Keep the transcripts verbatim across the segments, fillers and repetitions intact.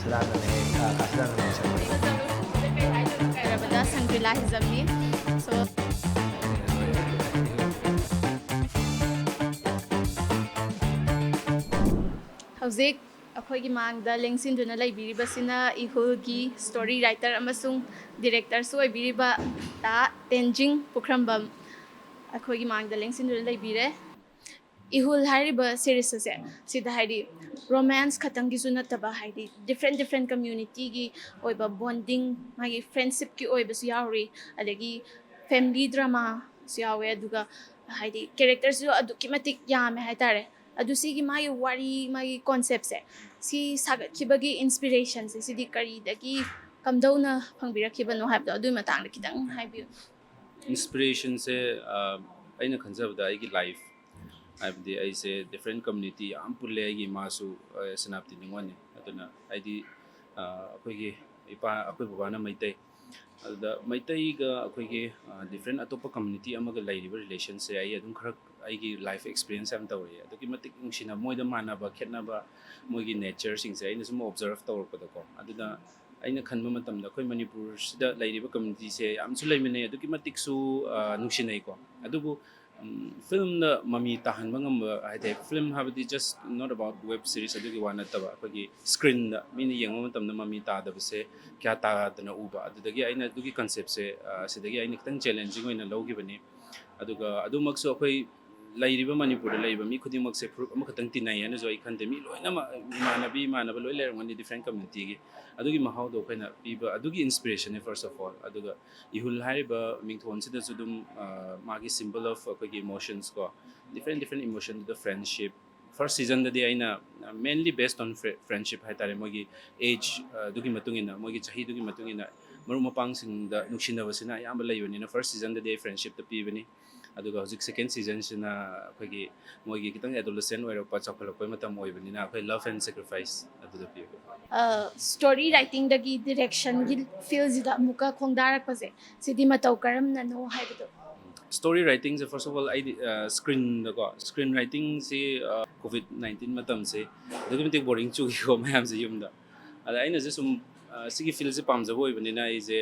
ꯁꯗꯥꯅꯟꯗ ꯍꯦꯛ, ꯑ, ꯀꯥ ꯁꯗꯥꯅꯟꯗ ꯍꯦꯛ ꯁꯛꯄ꯫ ꯍꯥꯏꯔꯕꯗ ꯁꯪꯀ꯭ꯔꯤꯂꯥ ꯍꯤꯖꯝꯅꯤ꯫ So, ꯍꯧꯖꯤꯛ ꯑꯩꯈꯣꯏꯒꯤ ꯃꯥꯡꯗ ꯂꯦꯡꯁꯤꯟꯗꯨꯅ ꯂꯩꯕꯤꯔꯤꯕꯁꯤꯅ ꯏꯍꯨꯜꯒꯤ story writer ꯑꯃꯁꯨꯡ directorꯁꯨ ꯑꯣꯏꯕꯤꯔꯤꯕ ꯇꯥ ꯇꯦꯟꯖꯤꯡ ꯄꯨꯈ꯭ꯔꯝꯕꯝ ꯑꯩꯈꯣꯏꯒꯤ ꯃꯥꯡꯗ ꯂꯦꯡꯁꯤꯟꯗꯨꯅ ꯂꯩꯕꯤꯔꯦ꯫ ꯏꯍꯨꯜ ꯍꯥꯏꯔꯤꯕ series ꯑꯁꯦ, ꯁꯤꯗ ꯍꯥꯏꯗꯤ romance ꯈꯛꯇꯪꯒꯤꯁꯨ ꯅꯠꯇꯕ, ꯍꯥꯏꯗꯤ different different communityꯒꯤ ꯑꯣꯏꯕ bonding, ꯃꯥꯒꯤ friendshipꯀꯤ ꯑꯣꯏꯕꯁꯨ ꯌꯥꯎꯔꯤ, ꯑꯗꯒꯤ family dramaꯁꯨ ꯌꯥꯎꯋꯦ, ꯑꯗꯨꯒ ꯍꯥꯏꯗꯤ characterꯁꯨ ꯑꯗꯨꯛꯀꯤ ꯃꯇꯤꯛ ꯌꯥꯝꯃꯦ ꯍꯥꯏꯇꯥꯔꯦ꯫ ꯑꯗꯨ ꯁꯤꯒꯤ ꯃꯥꯒꯤ ꯋꯥꯔꯤ, ꯃꯥꯒꯤ conceptꯁꯦ, ꯁꯤ ꯁꯥꯒꯠꯈꯤꯕꯒꯤ inspirationꯁꯦ, ꯁꯤꯗꯤ ꯀꯔꯤꯗꯒꯤ ꯀꯝꯗꯧꯅ ꯐꯪꯕꯤꯔꯛꯈꯤꯕꯅꯣ ꯍꯥꯏꯕꯗꯣ, ꯑꯗꯨꯒꯤ ꯃꯇꯥꯡꯗ ꯈꯤꯇꯪ ꯍꯥꯏꯕꯤꯌꯨ꯫ Inspirationꯁꯦ, ꯑ, ꯑꯩꯅ ꯈꯟꯖꯕꯗ ꯑꯩꯒꯤ life, ꯍꯥꯏꯕꯗꯤ ꯑꯩꯁꯦ different community ꯌꯥꯝ ꯄꯨꯜꯂꯦ꯫ ꯑꯩꯒꯤ ꯏꯃꯥꯁꯨ, ꯑ, ꯁꯦꯅꯥꯄꯇꯤ ꯅꯤꯉꯣꯜꯅꯤ꯫ ꯑꯗꯨꯅ ꯑꯩꯗꯤ, ꯑ, ꯑꯩꯈꯣꯏꯒꯤ ꯏꯄꯥ, ꯑꯩꯈꯣꯏ ꯕꯕꯥꯅ ꯃꯩꯇꯩ꯫ ꯑꯗꯨꯗ ꯃꯩꯇꯩꯒ ꯑꯩꯈꯣꯏꯒꯤ, ꯑ, different ꯑꯇꯣꯞꯄ community ꯑꯃꯒ ꯂꯩꯔꯤꯕ relationꯁꯦ ꯑꯩ ꯑꯗꯨꯝ ꯈꯔ ꯑꯩꯒꯤ life experience ꯌꯥꯝ ꯇꯧꯔꯛꯑꯦ꯫ ꯑꯗꯨꯛꯀꯤ ꯃꯇꯤꯛ ꯅꯨꯡꯁꯤꯅ, ꯃꯣꯏꯗ ꯃꯥꯟꯅꯕ ꯈꯦꯠꯅꯕ, ꯃꯣꯏꯒꯤ natureꯁꯤꯡꯁꯦ ꯑꯩꯅ ꯁꯨꯝ observe ꯇꯧꯔꯛꯄꯗꯀꯣ꯫ ꯑꯗꯨꯅ ꯑꯩꯅ ꯈꯟꯕ ꯃꯇꯝꯗ ꯑꯩꯈꯣꯏ ꯃꯅꯤꯄꯨꯔꯁꯤꯗ ꯂꯩꯔꯤꯕ communityꯁꯦ ꯌꯥꯝꯁꯨ ꯂꯩꯃꯤꯟꯅꯩ, ꯑꯗꯨꯛꯀꯤ ꯃꯇꯤꯛꯁꯨ, ꯑ, ꯅꯨꯡꯁꯤꯅꯩꯀꯣ꯫ ꯑꯗꯨꯕꯨ, ꯎꯝ, filmꯗ ꯃꯃꯤ ꯇꯥꯍꯟꯕ ꯉꯝꯕ ꯍꯥꯏꯇꯥꯔꯦ, film ꯍꯥꯏꯕꯗꯤ just not about web series ꯑꯗꯨꯒꯤ ꯋꯥ ꯅꯠꯇꯕ, ꯑꯩꯈꯣꯏꯒꯤ screenꯗ ꯃꯤꯅ ꯌꯦꯡꯕ ꯃꯇꯝꯗ ꯃꯃꯤ ꯇꯥꯗꯕꯁꯦ ꯀꯌꯥ ꯇꯥꯗꯅ ꯎꯕ꯫ ꯑꯗꯨꯗꯒꯤ ꯑꯩꯅ ꯑꯗꯨꯒꯤ conceptꯁꯦ, ꯑ, ꯁꯤꯗꯒꯤ ꯑꯩꯅ ꯈꯤꯇꯪ challenging ꯑꯣꯏꯅ ꯂꯧꯈꯤꯕꯅꯤ꯫ ꯑꯗꯨꯒ ꯑꯗꯨꯃꯛꯁꯨ ꯑꯩꯈꯣꯏ ꯂꯩꯔꯤꯕ ꯃꯅꯤꯄꯨꯔꯗ ꯂꯩꯔꯤꯕ ꯃꯤ ꯈꯨꯗꯤꯡꯃꯛꯁꯦ ꯐꯨꯔꯨꯞ ꯑꯃꯈꯛꯇꯪ ꯇꯤꯟꯅꯩ ꯍꯥꯏꯅꯁꯨ ꯑꯩ ꯈꯟꯗꯦ꯫ ꯃꯤ ꯂꯣꯏꯅꯃꯛ ꯏꯃꯥꯟꯅꯕꯤ ꯏꯃꯥꯟꯅꯕ ꯂꯣꯏ ꯂꯩꯔꯝꯒꯅꯤ, different communityꯒꯤ꯫ ꯑꯗꯨꯒꯤ ꯃꯍꯥꯎꯗꯣ ꯑꯩꯈꯣꯏꯅ ꯄꯤꯕ, ꯑꯗꯨꯒꯤ inspirationꯅꯦ first of all꯫ ꯑꯗꯨꯒ ꯏꯍꯨꯜ ꯍꯥꯏꯔꯤꯕ ꯃꯤꯡꯊꯣꯟꯁꯤꯗꯁꯨ ꯑꯗꯨꯝ, ꯑ, ꯃꯥꯒꯤ symbol of ꯑꯩꯈꯣꯏꯒꯤ emotions ꯀꯣ, different different emotionꯗꯨꯗ friendship, first seasonꯗꯗꯤ ꯑꯩꯅ mainly based on fri- friendship ꯍꯥꯏꯇꯥꯔꯦ꯫ ꯃꯣꯏꯒꯤ age, ꯑ, ꯑꯗꯨꯒꯤ ꯃꯇꯨꯡ ꯏꯟꯅ, ꯃꯣꯏꯒꯤ ꯆꯍꯤꯗꯨꯒꯤ ꯃꯇꯨꯡ ꯏꯟꯅ ꯃꯔꯨꯞ ꯃꯄꯥꯡꯁꯤꯡꯗ ꯅꯨꯡꯁꯤꯅꯕꯁꯤꯅ ꯑꯌꯥꯝꯕ ꯂꯩꯕꯅꯤꯅ first seasonꯗꯗꯤ ꯑꯩ friendshipꯇ ꯄꯤꯕꯅꯤ꯫ ꯑꯗꯨꯒ ꯍꯧꯖꯤꯛ second seasonꯁꯤꯅ ꯑꯩꯈꯣꯏꯒꯤ ꯃꯣꯏꯒꯤ ꯈꯤꯇꯪ adolescent ꯑꯣꯏꯔꯛꯄ, ꯆꯥꯎꯈꯠꯂꯛꯄꯩ ꯃꯇꯝ ꯑꯣꯏꯕꯅꯤꯅ ꯑꯩꯈꯣꯏ love and sacrifice ꯑꯗꯨꯗ ꯄꯤꯕꯅꯤ꯫ Story writingꯗꯒꯤ directionꯒꯤ fieldꯁꯤꯗ ꯑꯃꯨꯛꯀ ꯈꯣꯡꯗꯥꯔꯛꯄꯁꯦ, ꯁꯤꯗꯤ ꯃꯇꯧ ꯀꯔꯝꯅꯅꯣ ꯍꯥꯏꯕꯗꯣ? Story writingꯁꯦ first of all ꯑꯩꯗꯤ, ꯑ, screenꯗꯀꯣ, screen writingꯁꯤ, ꯑ, COVID nineteen ꯃꯇꯝꯁꯦ ꯑꯗꯨꯛꯀꯤ ꯃꯇꯤꯛ boring ꯆꯨꯈꯤꯀꯣ ꯃꯌꯥꯝꯁꯦ ꯌꯨꯝꯗ꯫ ꯑꯗ ꯑꯩꯅꯁꯨ ꯁꯨꯝ, ꯑ, ꯁꯤꯒꯤ ꯐꯤꯜꯁꯦ ꯄꯥꯝꯖꯕ ꯑꯣꯏꯕꯅꯤꯅ ꯑꯩꯁꯦ,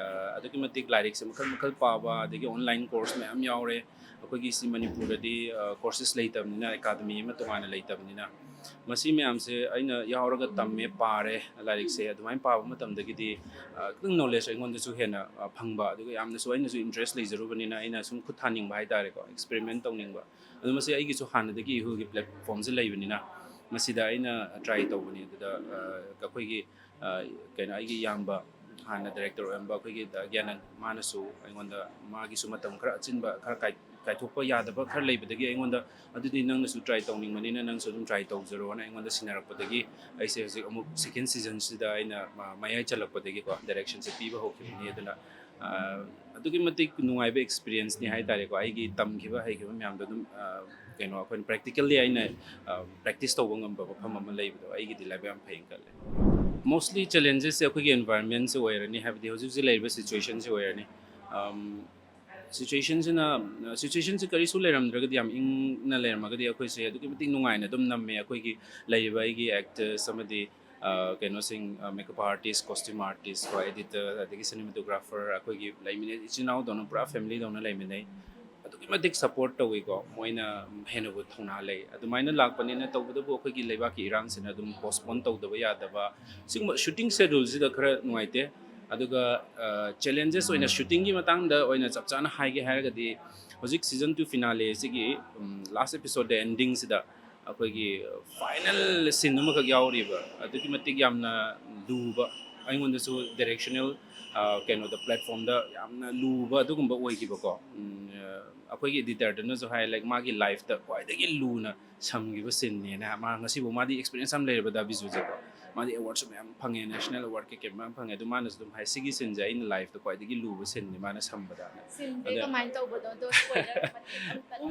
ꯑ, ꯑꯗꯨꯛꯀꯤ ꯃꯇꯤꯛ ꯂꯥꯏꯔꯤꯛꯁꯦ ꯃꯈꯜ ꯃꯈꯜ ꯄꯥꯕ, ꯑꯗꯒꯤ online course ꯃꯌꯥꯝ ꯌꯥꯎꯔꯦ꯫ ꯑꯩꯈꯣꯏꯒꯤ ꯁꯤ ꯃꯅꯤꯄꯨꯔꯗꯗꯤ, ꯑ, courses ꯂꯩꯇꯕꯅꯤꯅ, academy ꯑꯃ ꯇꯣꯉꯥꯟꯅ ꯂꯩꯇꯕꯅꯤꯅ, ꯃꯁꯤ ꯃꯌꯥꯝꯁꯦ ꯑꯩꯅ ꯌꯥꯎꯔꯒ ꯇꯝꯃꯦ, ꯄꯥꯔꯦ ꯂꯥꯏꯔꯤꯛꯁꯦ꯫ ꯑꯗꯨꯃꯥꯏꯅ ꯄꯥꯕ ꯃꯇꯝꯗꯒꯤꯗꯤ, ꯑ, ꯈꯤꯇꯪ knowledge ꯑꯩꯉꯣꯟꯗꯁꯨ ꯍꯦꯟꯅ, ꯑ, ꯐꯪꯕ, ꯑꯗꯨꯒ ꯌꯥꯝꯅꯁꯨ ꯑꯩꯅꯁꯨ interest ꯂꯩꯖꯔꯨꯕꯅꯤꯅ ꯑꯩꯅ ꯁꯨꯝ ꯈꯨꯠ ꯊꯥꯅꯤꯡꯕ ꯍꯥꯏꯇꯥꯔꯦꯀꯣ, experiment ꯇꯧꯅꯤꯡꯕ꯫ ꯑꯗꯣ ꯃꯁꯤ ꯑꯩꯒꯤꯁꯨ ꯍꯥꯟꯅꯗꯒꯤ ꯏꯍꯨꯜꯒꯤ platformꯁꯦ ꯂꯩꯕꯅꯤꯅ ꯃꯁꯤꯗ ꯑꯩꯅ try ꯇꯧꯕꯅꯤ꯫ ꯑꯗꯨꯗ, ꯑ, ꯑꯩꯈꯣꯏꯒꯤ, ꯑ, ꯀꯩꯅꯣ, ꯑꯩꯒꯤ ꯏꯌꯥꯝꯕ, ꯍꯥꯟꯅ director ꯑꯣꯏꯔꯝꯕ ꯑꯩꯈꯣꯏꯒꯤ ꯗ ꯒ꯭ꯌꯥꯅꯟ, ꯃꯥꯅꯁꯨ ꯑꯩꯉꯣꯟꯗ ꯃꯥꯒꯤꯁꯨ ꯃꯇꯝ ꯈꯔ ꯑꯆꯤꯟꯕ, ꯈꯔ ꯀꯥꯏ-, ꯀꯥꯏꯊꯣꯛꯄ ꯌꯥꯗꯕ ꯈꯔ ꯂꯩꯕꯗꯒꯤ ꯑꯩꯉꯣꯟꯗ, "ꯑꯗꯨꯗꯤ ꯅꯪꯅꯁꯨ try ꯇꯧꯅꯤꯡꯕꯅꯤꯅ ꯅꯪꯁꯨ ꯑꯗꯨꯝ try ꯇꯧꯖꯔꯣꯅ" ꯑꯩꯉꯣꯟꯗ ꯁꯤꯟꯅꯔꯛꯄꯗꯒꯤ ꯑꯩꯁꯦ ꯍꯧꯖꯤꯛ ꯑꯃꯨꯛ second seasonꯁꯤꯗ ꯑꯩꯅ ꯃ-, ꯃꯌꯥꯏ ꯆꯜꯂꯛꯄꯗꯒꯤꯀꯣ directionꯁꯦ ꯄꯤꯕ ꯍꯧꯈꯤꯕꯅꯤ꯫ ꯑꯗꯨꯅ, ꯑ, ꯑꯗꯨꯛꯀꯤ ꯃꯇꯤꯛ ꯅꯨꯡꯉꯥꯏꯕ experienceꯅꯤ ꯍꯥꯏꯇꯥꯔꯦꯀꯣ꯫ ꯑꯩꯒꯤ ꯇꯝꯈꯤꯕ ꯍꯩꯈꯤꯕ ꯃꯌꯥꯝꯗꯣ ꯑꯗꯨꯝ, ꯑ, ꯀꯩꯅꯣ, ꯑꯩꯈꯣꯏꯅ practically ꯑꯩꯅ, ꯑ, practice ꯇꯧꯕ ꯉꯝꯕ ꯃꯐꯝ ꯑꯃ ꯂꯩꯕꯗꯣ ꯑꯩꯒꯤꯗꯤ ꯂꯥꯏꯕꯛ ꯌꯥꯝ ꯐꯩꯅ ꯈꯜꯂꯦ꯫ Mostly challengesꯁꯦ ꯑꯩꯈꯣꯏꯒꯤ environmentꯁꯦ ꯑꯣꯏꯔꯅꯤ, ꯍꯥꯏꯕꯗꯤ ꯍꯧꯖꯤꯛ ꯍꯧꯖꯤꯛ ꯂꯩꯔꯤꯕ situationꯁꯦ ꯑꯣꯏꯔꯅꯤ꯫ ꯑꯝ, situationꯁꯤꯅ, situationꯁꯤ ꯀꯔꯤꯁꯨ ꯂꯩꯔꯝꯗ꯭ꯔꯒꯗꯤ, ꯌꯥꯝ ꯏꯪꯅ ꯂꯩꯔꯝꯃꯒꯗꯤ ꯑꯩꯈꯣꯏꯁꯦ ꯑꯗꯨꯛꯀꯤ ꯃꯇꯤꯛ ꯅꯨꯡꯉꯥꯏꯅ ꯑꯗꯨꯝ ꯅꯝꯃꯦ꯫ ꯑꯩꯈꯣꯏꯒꯤ ꯂꯩꯔꯤꯕ ꯑꯩꯒꯤ actors ꯑꯃꯗꯤ, ꯑ, ꯀꯩꯅꯣꯁꯤꯡ, ꯑ, makeup artist, costume artist, ꯀꯣ, editor, ꯑꯗꯒꯤ cinematographer, ꯑꯩꯈꯣꯏꯒꯤ ꯂꯩꯃꯤꯟꯅꯩ, ꯏꯆꯤꯟ ꯏꯅꯥꯎꯗꯧꯅ, ꯄꯨꯔꯥ family ꯗꯧꯅ ꯂꯩꯃꯤꯟꯅꯩ꯫ ꯑꯗꯨꯛꯀꯤ ꯃꯇꯤꯛ support ꯇꯧꯋꯤꯀꯣ, ꯃꯣꯏꯅ ꯍꯦꯟꯅꯕꯨ ꯊꯧꯅꯥ ꯂꯩ꯫ ꯑꯗꯨꯃꯥꯏꯅ ꯂꯥꯛꯄꯅꯤꯅ, ꯇꯧꯕꯇꯕꯨ ꯑꯩꯈꯣꯏꯒꯤ ꯂꯩꯕꯥꯛꯀꯤ ꯏꯔꯥꯡꯁꯤꯅ ꯑꯗꯨꯝ postpone ꯇꯧꯗꯕ ꯌꯥꯗꯕ, ꯁꯤꯒꯨꯝꯕ shooting scheduleꯁꯤꯗ ꯈꯔ ꯅꯨꯡꯉꯥꯏꯇꯦ꯫ ꯑꯗꯨꯒ, ꯑ, challenges ꯑꯣꯏꯅ shootingꯒꯤ ꯃꯇꯥꯡꯗ ꯑꯣꯏꯅ ꯆꯞ ꯆꯥꯅ ꯍꯥꯏꯒꯦ ꯍꯥꯏꯔꯒꯗꯤ, ꯍꯧꯖꯤꯛ season two finaleꯁꯤꯒꯤ, ꯎꯝ, last episodeꯗ endingꯁꯤꯗ ꯑꯩꯈꯣꯏꯒꯤ final scene ꯑꯃꯈꯛ ꯌꯥꯎꯔꯤꯕ, ꯑꯗꯨꯛꯀꯤ ꯃꯇꯤꯛ ꯌꯥꯝꯅ ꯂꯨꯕ, ꯑꯩꯉꯣꯟꯗꯁꯨ directional, ꯑ, ꯀꯩꯅꯣꯗ, platformꯗ ꯌꯥꯝꯅ ꯂꯨꯕ ꯑꯗꯨꯒꯨꯝꯕ ꯑꯣꯏꯈꯤꯕꯀꯣ꯫ ꯎꯝ, ꯑ, ꯑꯩꯈꯣꯏꯒꯤ editorꯗꯨꯅꯁꯨ ꯍꯥꯏ, like, ꯃꯥꯒꯤ lifeꯇ ꯈ꯭ꯋꯥꯏꯗꯒꯤ ꯂꯨꯅ ꯁꯝꯈꯤꯕ sceneꯅꯦꯅ꯫ ꯃꯥ ꯉꯁꯤꯕꯨ ꯃꯥꯗꯤ experience ꯌꯥꯝ ꯂꯩꯔꯕ ꯗꯥ ꯕꯤꯖꯨꯁꯦꯀꯣ꯫ ꯃꯥꯗꯤ awardꯁꯨ ꯃꯌꯥꯝ ꯐꯪꯉꯦ, national award ꯀꯩꯀꯩ ꯃꯌꯥꯝ ꯐꯪꯉꯦ꯫ ꯑꯗꯨ ꯃꯥꯅꯁꯨ ꯑꯗꯨꯝ ꯍꯥꯏ, "ꯁꯤꯒꯤ sceneꯁꯦ ꯑꯩꯅ lifeꯇ ꯈ꯭ꯋꯥꯏꯗꯒꯤ ꯂꯨꯕ sceneꯅꯤ ꯃꯥꯅ ꯁꯝꯕꯗꯅ"꯫ Sceneꯁꯦ ꯑꯗ ꯀꯃꯥꯏꯅ ꯇꯧꯕꯅꯣ? ꯑꯗꯣ spoiler ꯃꯇꯦꯛ ꯑꯝꯇꯪ꯫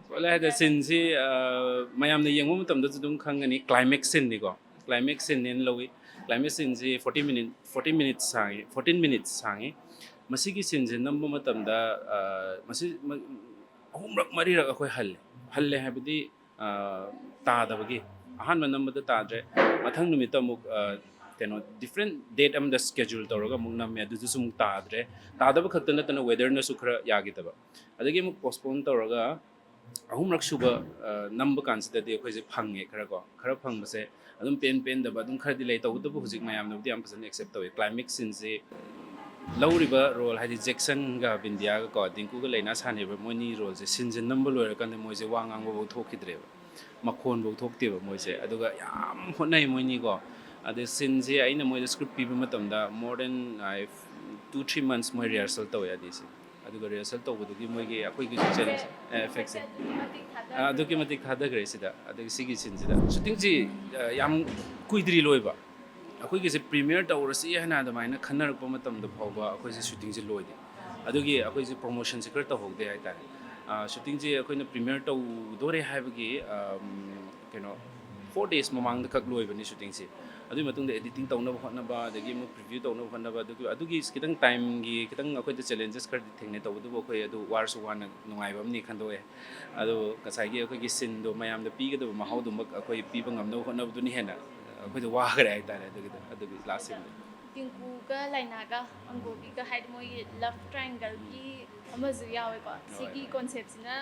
Spoiler ꯍꯥꯏꯗ, sceneꯁꯤ, ꯑ, ꯃꯌꯥꯝꯅ ꯌꯦꯡꯕ ꯃꯇꯝꯗꯁꯨ ꯑꯗꯨꯝ ꯈꯪꯒꯅꯤ, climax sceneꯅꯤꯀꯣ꯫ Climax sceneꯅꯦꯅ ꯂꯧꯏ꯫ Climax sceneꯁꯤ forty minute, forty minutes ꯁꯥꯡꯉꯤ, fourteen minutes ꯁꯥꯡꯉꯤ꯫ ꯃꯁꯤꯒꯤ sceneꯁꯦ ꯅꯝꯕ ꯃꯇꯝꯗ, ꯑ, ꯃꯁꯤ, ꯃ-, ꯑꯍꯨꯝꯔꯛ ꯃꯔꯤꯔꯛ ꯑꯩꯈꯣꯏ ꯍꯜꯂꯦ꯫ ꯍꯜꯂꯦ ꯍꯥꯏꯕꯗꯤ, ꯑ, ꯇꯥꯗꯕꯒꯤ꯫ ꯑꯍꯥꯟꯕ ꯅꯝꯕꯗ ꯇꯥꯗ꯭ꯔꯦ꯫ ꯃꯊꯪ ꯅꯨꯃꯤꯠꯇ ꯑꯃꯨꯛ, ꯑ, ꯀꯩꯅꯣ, ꯗꯤꯐ꯭ꯔꯦꯟ ꯗꯦꯠ ꯑꯃꯗ ꯁ꯭ꯀꯦꯖꯨꯜ ꯇꯧꯔꯒ ꯑꯃꯨꯛ ꯅꯝꯃꯦ, ꯑꯗꯨꯗꯁꯨ ꯑꯃꯨꯛ ꯇꯥꯗ꯭ꯔꯦ꯫ ꯇꯥꯗꯕ ꯈꯛꯇ ꯅꯠꯇꯅ ꯋꯦꯗꯔꯅꯁꯨ ꯈꯔ ꯌꯥꯈꯤꯗꯕ, ꯑꯗꯒꯤ ꯑꯃꯨꯛ ꯄꯣꯁꯄꯣꯟ ꯇꯧꯔꯒ ꯑꯍꯨꯝꯔꯛ ꯁꯨꯕ ꯅꯝꯕ ꯀꯥꯟꯁꯤꯗꯗꯤ ꯑꯩꯈꯣꯏꯁꯦ ꯐꯪꯉꯦ ꯈꯔ ꯀꯣ꯫ ꯈꯔ ꯐꯪꯕꯁꯦ ꯑꯗꯨꯝ ꯄꯦꯟ ꯄꯦꯟꯗꯕ ꯑꯗꯨꯝ ꯈꯔꯗꯤ ꯂꯩ꯫ ꯇꯧꯕꯇꯕꯨ ꯍꯧꯖꯤꯛ ꯃꯌꯥꯝꯅꯕꯨꯗꯤ ꯌꯥꯝ ꯐꯖꯅ ꯑꯦꯛꯁꯦꯞ ꯇꯧꯋꯦ꯫ ꯀ꯭ꯂꯥꯏꯃꯦꯛꯁ ꯁꯤꯟꯁꯤ ꯂꯧꯔꯤꯕ ꯔꯣꯜ, ꯍꯥꯏꯗꯤ ꯖꯦꯛꯁꯟꯒ ꯕꯤꯟꯗꯤꯌꯥꯒ ꯀꯣ, ꯗꯤꯡꯀꯨꯒ ꯂꯩꯅꯥ ꯁꯥꯟꯅꯔꯤꯕ ꯃꯣꯏꯅꯤ ꯔꯣꯜꯁꯦ, ꯁꯤꯟꯁꯦ ꯅꯝꯕ ꯂꯣꯏꯔꯀꯥꯟꯗ ꯃꯣꯏꯁꯦ ꯋꯥ ꯉꯥꯡꯕꯐꯥꯎ ꯊꯣꯛꯈꯤꯗ꯭ꯔꯦꯕ, ꯃꯈꯣꯟꯐꯧ ꯊꯣꯛꯇꯦꯕ ꯃꯣꯏꯁꯦ꯫ ꯑꯗꯨꯒ ꯌꯥꯝ ꯍꯣꯠꯅꯩ ꯃꯣꯏꯅꯤꯀꯣ꯫ ꯑꯗꯩ ꯁꯤꯟꯁꯦ ꯑꯩꯅ ꯃꯣꯏꯗ ꯁ꯭ꯀ꯭ꯔꯤꯞ ꯄꯤꯕ ꯃꯇꯝꯗ more than two three months ꯃꯣꯏ ꯔꯤꯍꯔꯁꯦꯜ ꯇꯧꯋꯦ ꯑꯅꯤꯁꯦ꯫ ꯑꯗꯨꯒ ꯔꯤꯍꯔꯁꯦꯜ ꯇꯧꯕꯗꯨꯒꯤ ꯃꯣꯏꯒꯤ, ꯑꯩꯈꯣꯏꯒꯤ ꯆꯦꯂꯦꯟꯖ, ꯑꯦꯐꯦꯛꯁꯦ ꯑꯗꯨꯛꯀꯤ ꯃꯇꯤꯛ ꯊꯥꯗꯈ꯭ꯔꯦ ꯁꯤꯗ꯫ ꯑꯗꯒꯤ ꯁꯤꯒꯤ ꯁꯤꯟꯁꯤꯗ ꯁꯨꯇꯤꯡꯁꯤ ꯌꯥꯝ ꯀꯨꯏꯗ꯭ꯔꯤ ꯂꯣꯏꯕ꯫ ꯑꯩꯈꯣꯏꯒꯤꯁꯦ ꯄ꯭ꯔꯤꯃꯤꯌꯔ ꯇꯧꯔꯁꯤ ꯍꯥꯏꯅ ꯑꯗꯨꯃꯥꯏꯅ ꯈꯟꯅꯔꯛꯄ ꯃꯇꯝꯗ ꯐꯥꯎꯕ ꯑꯩꯈꯣꯏꯁꯦ ꯁꯨꯇꯤꯡꯁꯦ ꯂꯣꯏꯗꯦ꯫ ꯑꯗꯨꯒꯤ ꯑꯩꯈꯣꯏꯁꯦ ꯄ꯭ꯔꯣꯃꯣꯁꯟꯁꯦ ꯈꯔ ꯇꯧꯍꯧꯗꯦ ꯍꯥꯏꯇꯥꯔꯦ꯫ ꯁꯨꯇꯤꯡꯁꯦ ꯑꯩꯈꯣꯏꯅ ꯄ꯭ꯔꯤꯃꯤꯌꯔ ꯇꯧꯗꯣꯔꯦ ꯍꯥꯏꯕꯒꯤ ꯀꯩꯅꯣ, ꯐꯣꯔ ꯗꯦꯖ ꯃꯃꯥꯡꯗ ꯈꯛ ꯂꯣꯏꯕꯅꯤ ꯁꯨꯇꯤꯡꯁꯦ꯫ ꯑꯗꯨꯒꯤ ꯃꯇꯨꯡꯗ ꯑꯦꯗꯤꯇꯤꯡ ꯇꯧꯅꯕ ꯍꯣꯠꯅꯕ, ꯑꯗꯒꯤ ꯑꯃꯨꯛ ꯄ꯭ꯔꯤꯚ꯭ꯌꯨ ꯇꯧꯅꯕ ꯍꯣꯠꯅꯕ, ꯑꯗꯨꯒꯤ ꯑꯗꯨꯒꯤ ꯈꯤꯇꯪ ꯇꯥꯏꯝꯒꯤ ꯈꯤꯇꯪ ꯑꯩꯈꯣꯏꯗ ꯆꯦꯂꯦꯟꯖꯦꯁ ꯈꯔꯗꯤ ꯊꯦꯡꯅꯩ꯫ ꯇꯧꯕꯇꯕꯨ ꯑꯩꯈꯣꯏ ꯑꯗꯨ ꯋꯥꯔꯁꯨ ꯋꯥꯅ ꯅꯨꯡꯉꯥꯏꯕ ꯑꯃꯅꯤ ꯈꯟꯗꯣꯛꯑꯦ꯫ ꯑꯗꯣ ꯉꯁꯥꯏꯒꯤ ꯑꯩꯈꯣꯏꯒꯤ ꯁꯤꯟꯗꯣ ꯃꯌꯥꯝꯗ ꯄꯤꯒꯗꯕ ꯃꯍꯥꯎꯗꯨꯃꯛ ꯑꯩꯈꯣꯏ ꯄꯤꯕ ꯉꯝꯅꯕ ꯍꯣꯠꯅꯕꯗꯨꯅ ꯍꯦꯟꯅ ꯑꯩꯈꯣꯏꯗ ꯋꯥꯈ꯭ꯔꯦ ꯍꯥꯏꯇꯥꯔꯦ꯫ ꯑꯗꯨꯒꯤꯗꯣ, ꯑꯗꯨꯒꯤ ꯂꯥꯁ ꯁꯤꯟꯗꯣ꯫ ꯇꯤꯡꯀꯨꯒ ꯂꯥꯏꯅꯥꯒ ꯑꯪꯒꯣꯕꯤꯒ ꯍꯥꯏꯗꯤ ꯃꯣꯏꯒꯤ ꯂꯚ ꯇ꯭ꯔꯥꯏꯡꯒꯜꯒꯤ ꯑꯃꯁꯨ ꯌꯥꯎꯋꯦꯀꯣ꯫ ꯁꯤꯒꯤ ꯀꯣꯟꯁꯦꯞꯁꯤꯅ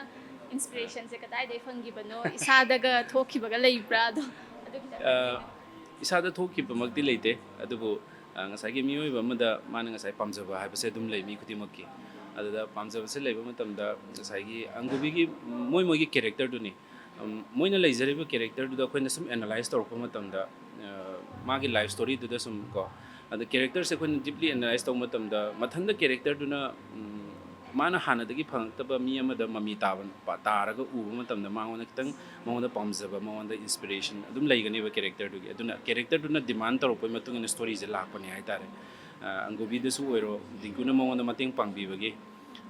ꯏꯟꯁꯄꯤꯔꯦꯁꯟꯁꯦ ꯀꯗꯥꯏꯗꯒꯤ ꯐꯪꯈꯤꯕꯅꯣ? ꯏꯁꯥꯗꯒ ꯊꯣꯛꯈꯤꯕꯒ ꯂꯩꯕ꯭ꯔꯥ? ꯑꯗꯣ ꯑꯗꯨ ꯈꯤꯇꯪ ꯑ, ꯏꯁꯥꯗ ꯊꯣꯛꯈꯤꯕꯃꯛꯇꯤ ꯂꯩꯇꯦ, ꯑꯗꯨꯕꯨ ꯑ, ꯉꯁꯥꯏꯒꯤ ꯃꯤꯑꯣꯏꯕ ꯑꯃꯗ ꯃꯥꯅ ꯉꯁꯥꯏ ꯄꯥꯝꯖꯕ ꯍꯥꯏꯕꯁꯦ ꯑꯗꯨꯝ ꯂꯩ ꯃꯤ ꯈꯨꯗꯤꯡꯃꯛꯀꯤ꯫ ꯑꯗꯨꯗ ꯄꯥꯝꯖꯕꯁꯦ ꯂꯩꯕ ꯃꯇꯝꯗ ꯉꯁꯥꯏꯒꯤ ꯑꯪꯒꯨꯕꯤꯒꯤ ꯃꯣꯏ ꯃꯣꯏꯒꯤ ꯀꯦꯔꯦꯛꯇꯔꯗꯨꯅꯤ꯫ ꯎꯝ, ꯃꯣꯏꯅ ꯂꯩꯖꯔꯤꯕ ꯀꯦꯔꯦꯛꯇꯔꯗꯨꯗ ꯑꯩꯈꯣꯏꯅ ꯁꯨꯝ ꯑꯦꯅꯥꯂꯥꯏꯁ ꯇꯧꯔꯛꯄ ꯃꯇꯝꯗ, ꯑ, ꯃꯥꯒꯤ ꯂꯥꯏꯐ ꯁ꯭ꯇꯣꯔꯤꯗꯨꯗ ꯁꯨꯝ ꯀꯣ, ꯑꯗ ꯀꯦꯔꯦꯛꯇꯔꯁꯦ ꯑꯩꯈꯣꯏꯅ ꯗꯤꯞꯂꯤ ꯑꯦꯅꯥꯂꯥꯏꯁ ꯇꯧꯕ ꯃꯇꯝꯗ ꯃꯊꯟꯇ ꯀꯦꯔꯦꯛꯇꯔꯗꯨꯅ, ꯎꯝ, ꯃꯥꯅ ꯍꯥꯟꯅꯗꯒꯤ ꯐꯪꯉꯛꯇꯕ ꯃꯤ ꯑꯃꯗ ꯃꯃꯤ ꯇꯥꯕ, ꯄ-, ꯇꯥꯔꯒ ꯎꯕ ꯃꯇꯝꯗ ꯃꯉꯣꯟꯗ ꯈꯤꯇꯪ, ꯃꯉꯣꯟꯗ ꯄꯥꯝꯖꯕ, ꯃꯉꯣꯟꯗ ꯏꯟꯁꯄꯤꯔꯦꯁꯟ ꯑꯗꯨꯝ ꯂꯩꯒꯅꯦꯕ ꯀꯦꯔꯦꯛꯇꯔꯗꯨꯒꯤ꯫ ꯑꯗꯨꯅ ꯀꯦꯔꯦꯛꯇꯔꯗꯨꯅ ꯗꯤꯃꯥꯟ ꯇꯧꯔꯛꯄꯒꯤ ꯃꯇꯨꯡ ꯏꯟꯅ ꯁ꯭ꯇꯣꯔꯤꯁꯦ ꯂꯥꯛꯄꯅꯦ ꯍꯥꯏꯇꯥꯔꯦ꯫ ꯑ, ꯑꯪꯒꯨꯕꯤꯗꯁꯨ ꯑꯣꯏꯔꯣ, ꯗꯤꯡꯀꯨꯅ ꯃꯉꯣꯟꯗ ꯃꯇꯦꯡ ꯄꯥꯡꯕꯤꯕꯒꯤ,